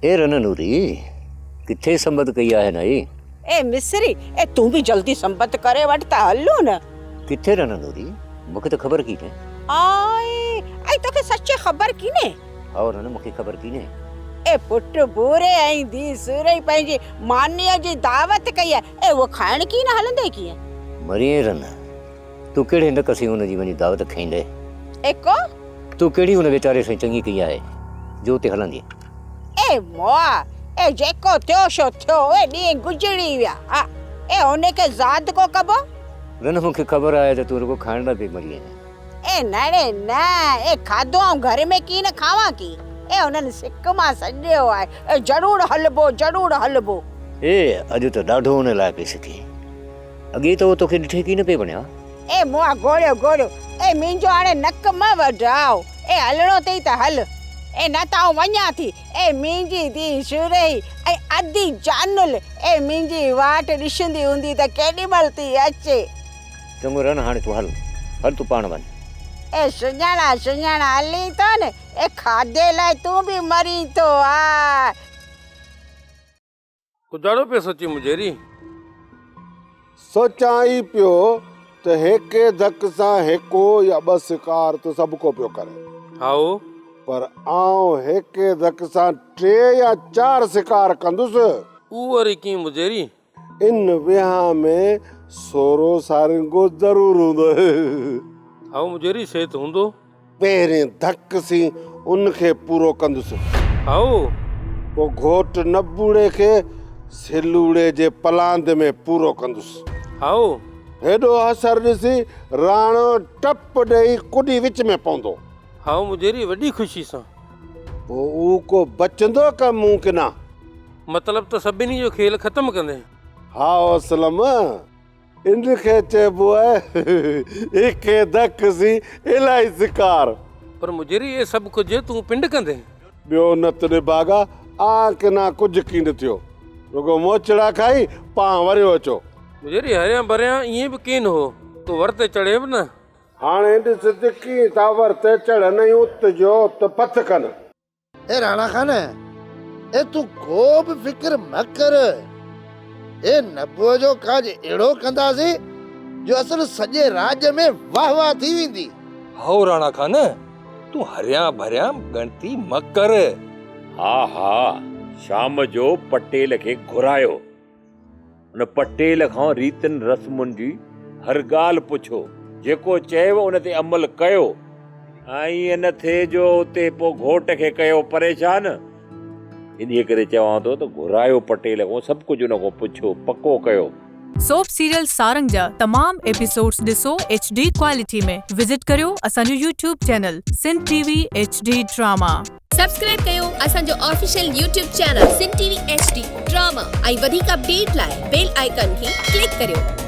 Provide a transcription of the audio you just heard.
اي رن نوري، ڪٿي سنبت ڪئي آهي نائي؟ اي مصري، اي تون به جلدي سنبت ڪري وٺ ته هلون نه. ڪٿي رن نوري، مون کي ته خبر ڪينهي. آء، ۽ توکي سچي خبر ڪينهي؟ هائو رن، مون کي خبر ڪينهي. اي پٽ ڀوري ۽ ڌيء سورهئي پنهنجي مانيء جي دعوت ڪئي آهي، اي اهو کائڻ ڪيئن نه هلندين ڪيئن؟ مرين رن، تون ڪهڙي نڪ سين ان جي وڃي دعوت کائيندين؟ اي ڪو؟ تون ڪهڙي ان ويچاري سين چڱي ڪئي آهي جو اتي هلندين؟ اي مئا، اي جيڪو ٿيو سو ٿيو، اهي ڏينهن گذري ويا، ها، اي ان کي زاد ڪو ڪبو؟ رن مون کي خبر آهي ته تون رڳو کائڻ لاء پئي مرين. اي نه ڙي نه، اي کاڌو آئون گهر ۾ ڪين کاوان ڪي؟ اي انهن سڪ مان سڏيو آهي، اي ضرور هلبو، ضرور هلبو. اي اڄ ته ڏاڍو ان لاء پئي سڪين. اڳي ته اهو توکي ڏٺي ڪين پئي وڻيا. اي مئا گوڙيو گوڙيو، اي منهنجو هاڻي نڪ مه وڍاء، اي هلڻو اٿئي ته هل، اي نه ته آئون وڃان ٿي، اي منهنجي ڌيء سورهيه ۽ ادي جانل، اي منهنجي واٽ ڏسندي هوندي ته ڪيڏي مهل ٿي اچي. چڱو رن هاڻي تون هل، هل تون پاڻ وڃ. اي سڃاڻا سڃاڻا هلين ٿو نه، اي کاڌي لاء تون به مرين ٿو آ. ڪجاڙو پيو سوچين مجيري. سوچان ئي پيو ته هيڪي ڌڪ سان هيڪو يا ٻه سڪار ته سڀڪو پيو ڪري. هائو. پر آئون هيڪي ڌڪ سان ٽي يا چار سڪار ڪندس. اهو وري ڪيئن مجيري؟ ان ويهان ۾ سورو سارنگو ضرور هوندو. هائو مجيري سي ته هوندو. پهرين ڌڪ سين ان کي پورو ڪندس. هائو! پوء گهوٽ نبوڙي کي سلوڙي جي پلاند ۾ پورو ڪندس. هائو! هيڏو حسر ڏسي راڻو ٽپ ڏيئي ڪڏي وچ ۾ پوندو. هائو مجيري وڏي خوشي سان. پوء اهو ڪو بچندو ڪه مون ڪنا؟ مطلب ته سڀني جو کيل ختم ڪندين. هائو اسلم! ان کي چئبو آهي هڪ ڌڪ سين الائي سڪار. پر مجري اهي سڀ ڪجهه تون پنڊ ڪندين. ٻيو نت نڀاڳا آن ڪنا ڪجهه ڪين ٿيو. رڳو موچڙا کائي پان وريو اچو. مجري هريان ڀريان ائين به ڪين هو. تو ور تي چڙهين به نه. هاڻي ڏس ته ڪيئن ٿا ور تي چڙهن ۽ ات جو ات پٿ ڪن. اي راڻا خان، اي تون ڪو به فڪر مه ڪر. اي نبوء جو ڪاڄ اهڙو ڪنداسين جو اصل سڄي راڄ ۾ واهه واهه ٿي ويندي. هائو راڻا خان، تون هريان ڀريان ڳڻتي مه ڪر. ها ها، شام جو پٽيل کي گهرايو. ان پٽيل کان ريتن رسمن جي هر ڳالهه پڇو، جيڪو چئيو ان تي عمل ڪيو. ائين نه ٿئي جو اتي پوء گهوٽ کي ڪيو پريشان. انهيء ڪري چوان ٿو ته گهرايو پٽيل کان، سڀ ڪجهه ان کان پڇو، پڪو ڪيو. سوپ سيريل سارنگ جا تمام ايپيسوڊز ڏسو ايڇ ڊي ڪوالٽي ۾ وزٽ ڪريو اسان جو YouTube channel Sindh T V H D drama. Subscribe ڪيو اسان جو official YouTube channel Sindh T V H D drama ۽ وڌيڪ اپڊيٽ لاء بيل آئيڪان کي ڪلڪ ڪريو.